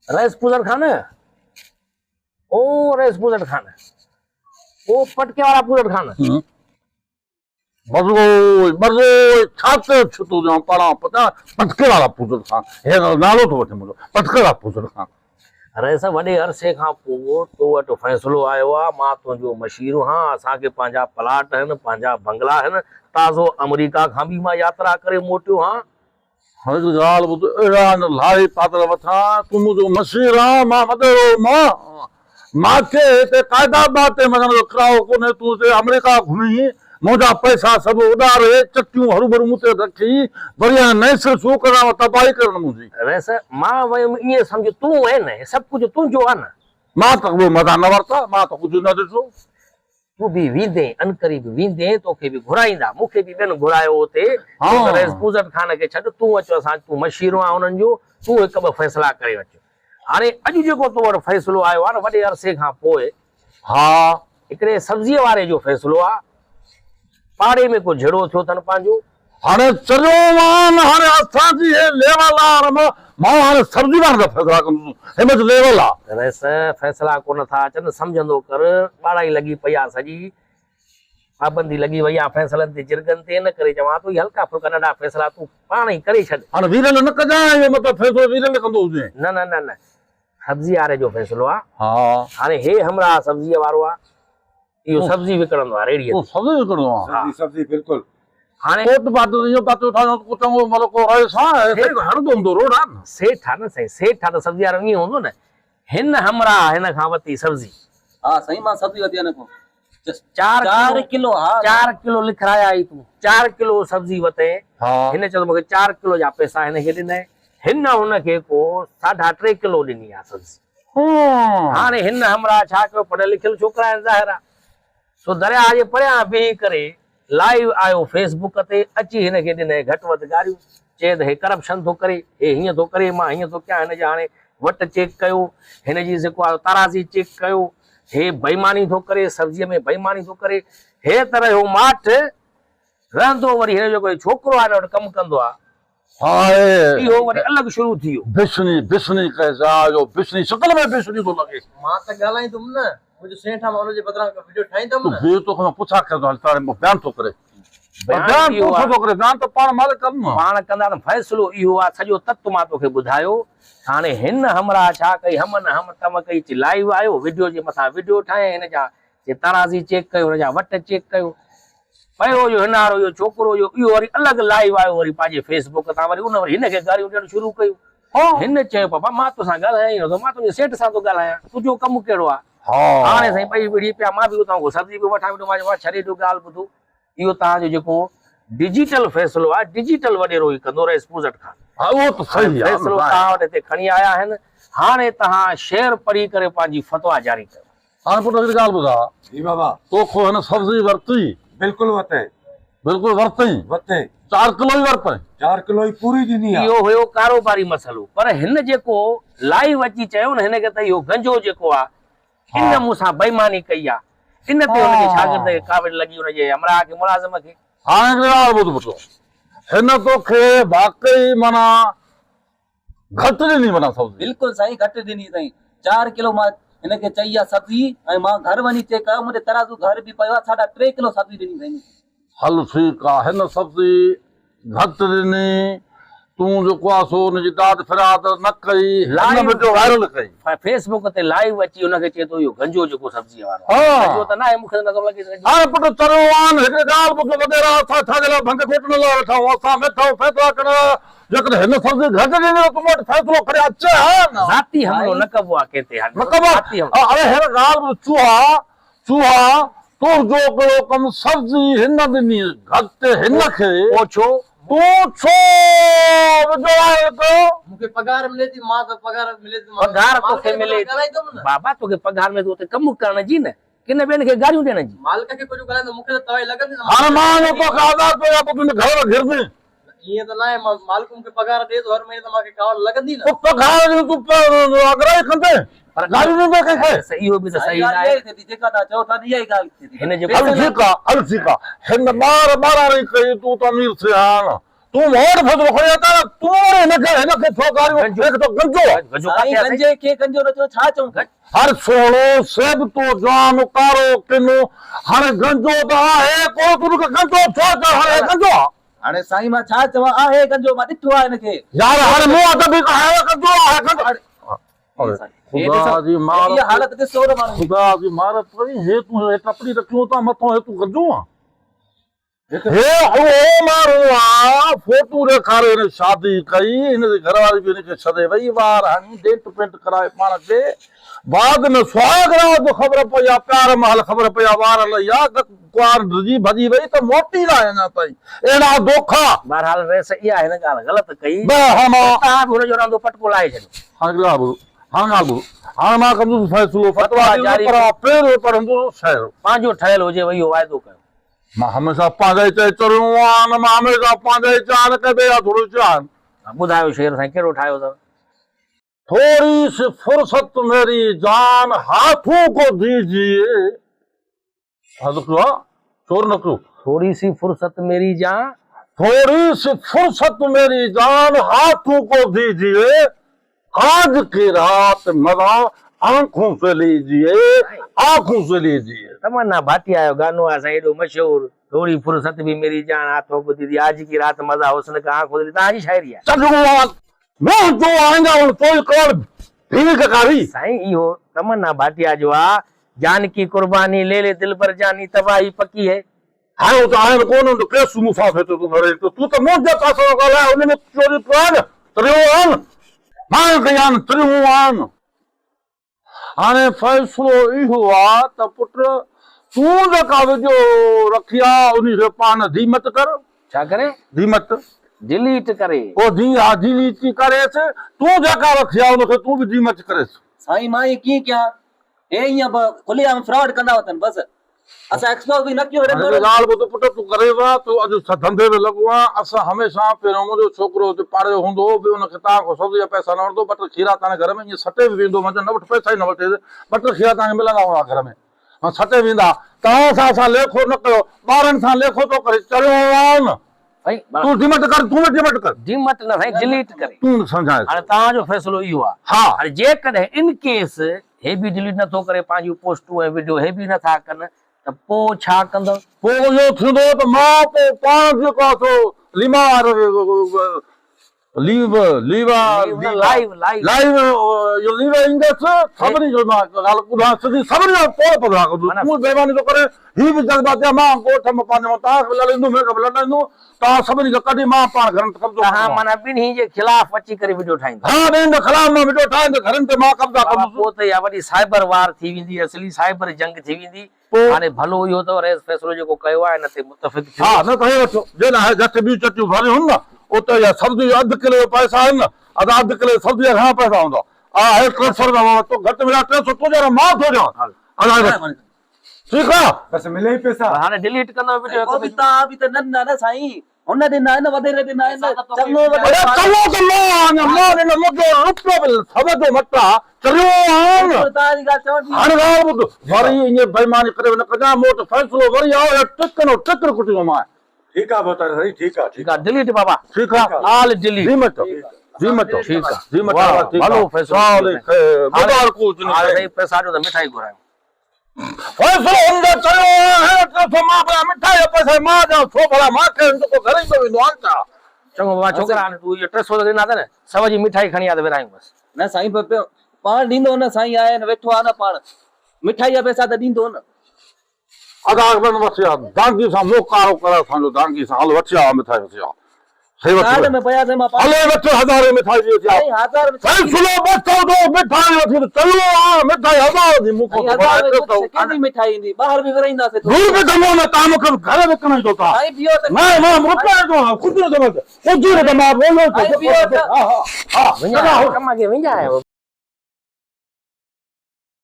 رئيس پوزٽ خان او رئيس پوزٽ خان او پٽڪي وارا پوزٽ خان. برزوئي برزوئي ڇا چيو ڇتو ڏيان پاڻان پچان پٽڪي وارا پوزٽ خان هي نالو ٿو وٺي منهنجو پٽڪي وارا پوزٽ خان. رئيس وڏي عرصي کان پوء تو وٽ فيصلو آيو آ مان تنهنجو مشير هان اسان کي پنهنجا پلاٽ هن پنهنجا بنگلا هن تازو آمريڪا کان به مان ياترا ڪري موٽيو هان. هاڻي هڪ ڳالهه ٻڌ، اهڙا نه لاهي پاتل وٺان، تون منهنجو مشير آن، مان وڏيرو مان، مان کي هتي قائد آباد تائين وڃڻ جو ڪرايو ڪونهي، تون هتي آمريڪا گهمي، منهنجا پئسا سڀ اڏاري، چٽيون هروڀرو مون تي رکي، وري هاڻي نئين سر شروع ڪرڻ آ تباهي ڪرڻ منهنجي. رئيس، مان ويم ائين سمجهه تون آهين نه، هي سڀ ڪجهه تنهنجو آ نه. مان ته اهو مزا نه ورتا، مان ته ڪجهه نه ڏٺو. تون به ويندين، عنقريب ويندين، توکي به گهرائيندا. مون کي به ٻين گهرايو اتي، چيو ته رئيس پوزٽ خان کي ڇڏ، تون اچ اسان تون مشير آن انهن جو، تون هڪ ٻه فيصلا ڪري اچ. هاڻي اڄ جيڪو تو وٽ فيصلو آيو آهي نه وڏي عرصي کان پوء، ها. هڪڙي سبزيء واري جو فيصلو آ. پاڙي ۾ ڪو جهيڙو ٿيو اٿن پنهنجو. هاڻي چريو مان هاڻي اسان جي هي ليول آ هاڻي مان مان هاڻي سبزي وارن جا فيصلا ڪندس هي مچ ليول آ. رئيس فيصلا ڪونه ٿا اچن سمجهندو ڪر ٻاڙائي لڳي پئي آ سڄي پابندي لڳي وئي آ فيصلن تي جرڳن تي ان ڪري چوان ٿو هي هلڪا ڦلڪا ننڍا فيصلا تون پاڻ ئي ڪري ڇڏ. هاڻي ويرل نه ڪجانء اهو متان فيصلو ويرل ڪندو هجين. نه نه نه نه سبزي واري جو فيصلو آ. ها. هاڻي هي همراهه سبزيء وارو آ. اهو سبزي وڪڻندو آ ريڙهيء تي. سبزي وڪڻندو آ. سبزي سبزي بلڪل. هاڻي. ڪوٽ پاتو ته ايئن پاتو ٿا ڪو چڱو مطلب ڪو رئيس آ سائين هڻندو هوندو روڊ آ نه. سيٺ آ نه سائين سيٺ آ ته سبزي وارو ايئن هوندو نه. هن همراهه هن کان وتي سبزي. ها سائين مان سبزي وتي هن کان. چار ڪلو ها. چار ڪلو لکرايا ئي تون. چار ڪلو سبزي وتين. هن چيو ته مون کي چار ڪلو جا پئسا هن کي ڏنائين. هن هن کي ڪو ساڍا ٽي ڪلو ڏني آ سبزي. هاڻي هن همراهه ڇا ڪيو پڙهيل لکيل ڇوڪرا آهن ظاهر آ. سو درياهه جي پريان بيهي ڪري لائيو آيو فيس بڪ تي اچي هن کي ڏنائين گهٽ وڌ گاريون. چئي ته هي ڪرپشن ٿو ڪري، هي هيئن ٿو ڪري، مان هيئن ٿو ڪيان هن جي هاڻي وٽ چيڪ ڪيو، هن جي جيڪو آ ترازي چيڪ ڪيو، هي بيماني ٿو ڪري، سبزيء ۾ بيماني ٿو ڪري. هي ته رهيو ماٺ، رهندو وري هن جو جيڪو هي ڇوڪرو آ هن وٽ ڪم ڪندو آ. هاء. اهو وري الڳ شروع ٿي ويو. بسني بسني ڪنهن جاء جو بسني شڪل ۾ بسني ٿو لڳي. مان ته ڳالهائيندم نه، منهنجو سيٺ آ مان ان جي بدران ڪو وڊيو ٺاهيندم تون نه. بي توکان مان پڇا ڪيان ٿو هل تاڻي بيان ٿو ڪري. بيان بيان اهو تون ڇو آ. ٿو ڪرين بيان ته پاڻ مالڪ ڪن نه. پاڻ ڪندا ته فيصلو اهو آ سڄو تت مان توکي ٻڌايو. هاڻي هن همراهه ڇا ڪئي هم نه هم تم ڪئي چي لائيو آيو وڊيو جي مٿان وڊيو ٺاهيائين هن جا چي ترازي چيڪ ڪيو هن جا وٽ چيڪ ڪيو. پيو جو هن وارو اهو ڇوڪرو جو اهو وري الڳ لائيو آيو وري پنهنجي فيس بڪ تان وري ان وري هن کي گاريون ڏيڻ شروع ڪيون. هن چيو بابا مان توسان ڳالهايان ئي نٿو مان تنهنجي سيٺ سان ٿو ڳالهايان تنهنجو ڪم ڪهڙو آ. هاڻي سائين ٻئي وڙهي پيا مان به اتان ڪو سبزي پيو وٺان ويٺو مان چيو بابا ڇڏي ڏيو ڳالهه ٻڌو اهو توهان جو جيڪو ڊجيٽل فيصلو آ ڊجيٽل وڏيرو ئي ڪندو رئيس پوزٽ خان. ها اهو ته صحيح آ فيصلو توهان وٽ هتي کڻي آيا آهن هاڻي توهان شعر پڙهي ڪري پنهنجي فتويٰ جاري ڪيو. هاڻي پٽ هڪڙي ڳالهه ٻڌاء. جي بابا. تو کان هن سبزي ورتي؟ بلڪل ورتئين. بلڪل ورتئين؟ ورتئين. چار ڪلو ئي ورتئين؟ چار ڪلو ئي پوري ڏني آ. اهو هيو ڪاروباري مسئلو پر هن جيڪو لائيو اچي چيو نه هن کي ته اهو گنجو جيڪو آ ان مون سان بيماني ڪئي آ ان تي هن جي شاگرد کي ڪاوڙ لڳي ان جي همراهه کي ملازم کي. هاڻي هڪڙي ڳالهه ٻڌ پٽ هن توکي واقعي معنيٰ گهٽ ڏني معنيٰ سبزي. بلڪل سائين گهٽ ڏني سائين چار ڪلو مان هن کي چئي آ سبزي ۽ مان گهر وڃي چيڪ ڪيو منهنجي ترازو گهر به پيو آ ساڍا ٽي ڪلو سبزي ڏني سائين مون کي. هل ٺيڪ آ هن سبزي گهٽ ڏني تون جيڪو آ سو ان جي داد فرياد نه ڪئي هن وڊيو وائرل ڪئي. فيس بڪ تي لائيو اچي ان کي چئي ٿو اهو گنجو جيڪو سبزي وارو آ گنجو ته ناهي مون کي ته نٿو لڳي ته گنجو هاڻي پٽ چريو آن هڪڙي ڳالهه ٻڌ وڏيرا اسان ڇا جي لاء ڀنگ گهوٽڻ لاء ويٺا آهيون اسان ويٺا آهيون فيصلا ڪرڻ لاء جيڪڏهن هن سبزي گهٽ ڏني ته تون مون وٽ فيصلو کڻي اچين ها نه. ذاتي حملو نه ڪبو آ ڪنهن تي هاڻي نه ڪبو ذاتي حملو. اڙي هن ڳالهه ٻڌ چوها چوها تنهنجو ڪهڙو ڪم سبزي هن ڏني گهٽ هن کي پوء ڇو؟ تون ڇو وجهه وائرل ڪيو؟ مون کي پگهار ملي ٿي مان ته پگهار ملي ٿي مان پگهار مالڪ توکي جي ملي بدران ڳالهائيندم نه. بابا توکي پگهار ملي ٿي اتي ڪم ڪرڻ جي نه ڪن ٻين کي گاريون ڏيڻ جي. مالڪ کي ڪجهه ڳالهائيندم مون کي ته توائي لڳندي نه هاڻي مان اڃا توکي آزاد ڪيو آهي پوء تنهنجي گهر ۾ گهرجين. ائين ته ناهي مالڪ مون کي پگهار ڏئي ٿو هر مهيني ته مان کي ڪاوڙ لڳندي نه. پوء پگهار ڏيون تون اڳرائي ڪندين گاريون ڏيندين ڪنهن کي. اهو به ته صحيح ناهي. جيڪا توهان چئو ٿا اها ئي ڳالهه ٿئي ٿي. هن جيڪو هل ٺيڪ آ هل ٺيڪ آ هن ٻار ٻاراڻي ڪئي تون ته امير ٿئين ها نه. تون مون وٽ فيصلو کڻي آيو آهين، تون وري هن کي هن کي ڇو گاريون هي ته گنجو آهي. گنجو سائين ڪاٿي آهي سائين؟ گنجي کي گنجو نه چئو ڇا چئون؟ هر سهڻو سيبتو جوان ڪارو ڪنو هاڻي گنجو ته آهي ڪو تون هن کي گنجو ڇو چئين هاڻي هي گنجو آهي. هاڻي سائين مان ڇا چوان آهي گنجو مان ڏٺو آهي هن کي. يار هاڻي مون وٽ به آهي گنجو آهي گنجو. خدا جي مار اها حالت ڏسو نه ماڻهو. خدا جي مار پئي هي تون هي ٽپڙي رکيون ٿا مٿو هي تون گنجو آن. هي اهو ماڻهو آ فوٽو ڏيکاري هن شادي ڪئي هن جي گهر واري به هن کي ڇڏي وئي وار هڻي ڊينٽ پينٽ ڪرائي پاڻ کي بعد ۾ سهاڳ رات جو خبر پئي آ پيار مهل خبر پئي آ وار لهي آ ڪنوار ڊڄي ڀڄي وئي ته موٽي نه آئي اڃا تائين اهڙا دوکا. بهرحال رئيس اها هن ڳالهه غلط ڪئي به ها مان توهان به هن جو راندو پٽڪو لاهي ڇڏيو. هاڻ ڳالهه ٻڌ هاڻ ڳالهه ٻڌ هاڻ مان ڪندس فيصلو فتويٰ ڏيندس پر مان پهريون پڙهندس شعر. پنهنجو ٺهيل هجي اهو واعدو ڪيو. مان هميشه پنهنجا ئي چئي چريو آهيان، مان هميشه پنهنجا ئي چاهيان، ڪنهن ٻئي جا ٿورو چاهيان. ٻڌايو شعر سائين ڪهڙو ٺاهيو اٿو؟ ٿوري سي فرصت ميري جان هاٿون ڪو ديجيئي. ڇا لکيو آ؟ چور نه ڪيو. ٿوري سي فرصت ميري جان. ٿوري سي فرصت ميري جان هاٿون ڪو ديجيئي. آج ڪي رات مزا آنکون سي ليجيئي آنکون سي ليجيئي. تمنا ڀاٽيا جو گانو آهي سائين ايڏو مشهور ٿوري فرصت ڀي ميري جان هاٿون ڪو ديدي آج ڪي رات مزا حسن ڪا آنکون سي ليجيئي توهان جي شاعري آهي. چڏو آ منهن جو آئنده ان توئي ڪوڙ ڀينگ ڪاري. سائين اهو تمنا ڀاٽيا جو آ جان ڪي قرباني لي لي دلبر جاني تباهي پڪي هي. هاڻي اتي آهن ڪونه ته ڪيس مون سان ٿئي ٿو ڀري ته تون ته منهنجي پاسي کان ڳالهاء ان ۾ چوري پيو آهي نه تريو آهن مان ڪيان تريون آهن هاڻي فيصلو اهو آ ته پٽ تون جيڪا وڊيو رکي آ انهي کي پاڻ ڌيمت ڪر. ڇا ڪري؟ ڌيمت. ڊليٽ ڪري. او ڌي ها ڊليٽ ڪريس تون جيڪا رکي آ ان کي تون به ڌيمت ڪريس. سائين مان ائين ڪيئن ڪيان هي ائين به کلي عام فراڊ ڪندا وتن بس. اسان ايڪسپوز به نه ڪيو هيڏن هاڻي ماڻهن ڳالهه ٻڌ پٽ تون غريب آن تون اڄ ڌنڌي ۾ لڳو آن اسان هميشه پهريون منهنجو ڇوڪرو هتي پاڙي جو هوندو هو به ان کي توهان کان سبزي جا پئسا نه وٺندو ٻه ٽي کيرا توهان جي گهر ۾ ائين سٽي به ويندو مان چيو نه وٺ پئسا ئي نه وٺيس ٻه ٽي کيرا توهان کي ملندا هوندا گهر ۾ مان سٽي ويندا توهان سان اسان ليکو نه ڪيو ٻارن سان ليکو ٿو ڪري چريو آن نه سائين تون ڊيمٽ ڪر تون به ڊيمٽ ڪر. ڊيمٽ نه سائين ڊليٽ ڪري. تون سمجهائيس. هاڻي توهان جو فيصلو اهو آهي. ها. هاڻي جيڪڏهن ان ڪيس هي به ڊليٽ نه ٿو ڪري پنهنجون پوسٽون ۽ وڊيو هي به نه ٿا ڪن ته پوء ڇا ڪندؤ؟ پوء اهو ٿيندو ته مان پوء پاڻ جيڪو آهي سو ليمار ليو ليوا لائيو لائيو لائيو اهو ليو ايندس سڀني جو مان ڳالهه ٻڌان سڌي سڀني جو پوء پڌرا ڪندس تون بيماني ٿو ڪرين هي به جذباتي آهي مان ڳوٺ ۾ پنهنجي مان توهان کي به لڙائيندم هن کي به لڙائيندم توهان سڀني کي ڪڍي مان پاڻ گهرن تي قبضو توهان ڪندومانو. معنيٰ ٻنهي جي خلاف اچي ڪري وڊيو ٺاهيندو. ها ٻنهي جي خلاف مان وڊيو ٺاهيندس گهرن تي مان قبضا بابا ڪندس. پوء ته اها وڏي سائبر وار ٿي ويندي اصلي سائبر جنگ ٿي ويندي پوء. هاڻي ڀلو اهو اٿو رئيس فيصلو جيڪو ڪيو آهي ان تي متفق ٿيو. ها نه ته هي وٺو جيڏا هي جت ٻيون چٽيون ڀريون هن نه اتي اها سبزي جو اڌ ڪلو جو پئسا آهن نه ادا اڌ ڪلو جي سبزي جا گهڻا پئسا هوندا آ هي 300 رپيا بابا تو گهٽ مليا 300 تنهنجا نه مان ٿو ڏيان ادا هي وٺ. ٺيڪ آ. بس ملي ئي پئسا. هاڻي ڊليٽ ڪندو وڊيو پوء به تان به ته نه ڏنا نه سائين هن ڏنا آهن وڏيري ڏنا آهن چڱو وڏيرو اڙي چڱو ته مان آهيان مان ڏنو منهنجو روپيو به سو جو مٽ آ چريو آهيان نه. تان جي ڳالهه چوان ٿي. هاڻي ڳالهه ٻڌ وري ائين بيماني ڪري نه ڪجان مون وٽ فيصلو وري آيو يا ٽڪنو ٽڪر ڪٽيندومانء. ٺيڪ آ ڀوتار سائين ٺيڪ آ ٺيڪ آ ڊليٽ بابا ٺيڪ آ آل ڊليٽ جي مٽ جي مٽ ٺيڪ آ جي مٽ واهه ڀلو فيصلو مبارڪون هجن هاڻي سائين پئسا ڏيو ته مٺائي گهرايون. فيصلو هن جو چيو آهي ته سو مان ڀلا مٺائي جا پئسا مان ڏيان ڇو ڀلا مان کي هن جو ڪو گهر ايندو ويندو آهي ڇا؟ چڱو بابا ڇوڪرا هاڻي تون اهي 300 ته ڏنا اٿئي نه سو جي مٺائي کڻي آ ته ورهايون بس. نه سائين پاڻ ڏيندو نه سائين آهي نه ويٺو آهي نه پاڻ مٺائي جا پئسا ته ڏيندو نه. ادا اڪبر وٺي آ دانگي سان منهن ڪارو ڪري اسان جو دانگي سان هل وٺي آ مٺائي وٺي آ سهي وٺي ڪارڊ ۾ پيا سائين مان پاڻ هلي وٺ هزارين مٺائي ڏي وٺي آ سائين هزار ۾ سائين سلو ٻه سئو ڏو مٺائي وٺي ته چيو آ مٺائي هزار جي مون کان سائين هزار ۾ ڪجهه ڪيڏي مٺائي ايندي ٻاهر به ورهائينداسين نور به ڪندو نه تان مون کي گهر وڪڻي ٿو تان سائين بيهو ته نه نه رپيا ڏو ڪجهه نه ڪجهه نه ته مان بولو سائين بيهو ته ها ها ها وڃايو ڪم کي وڃايو.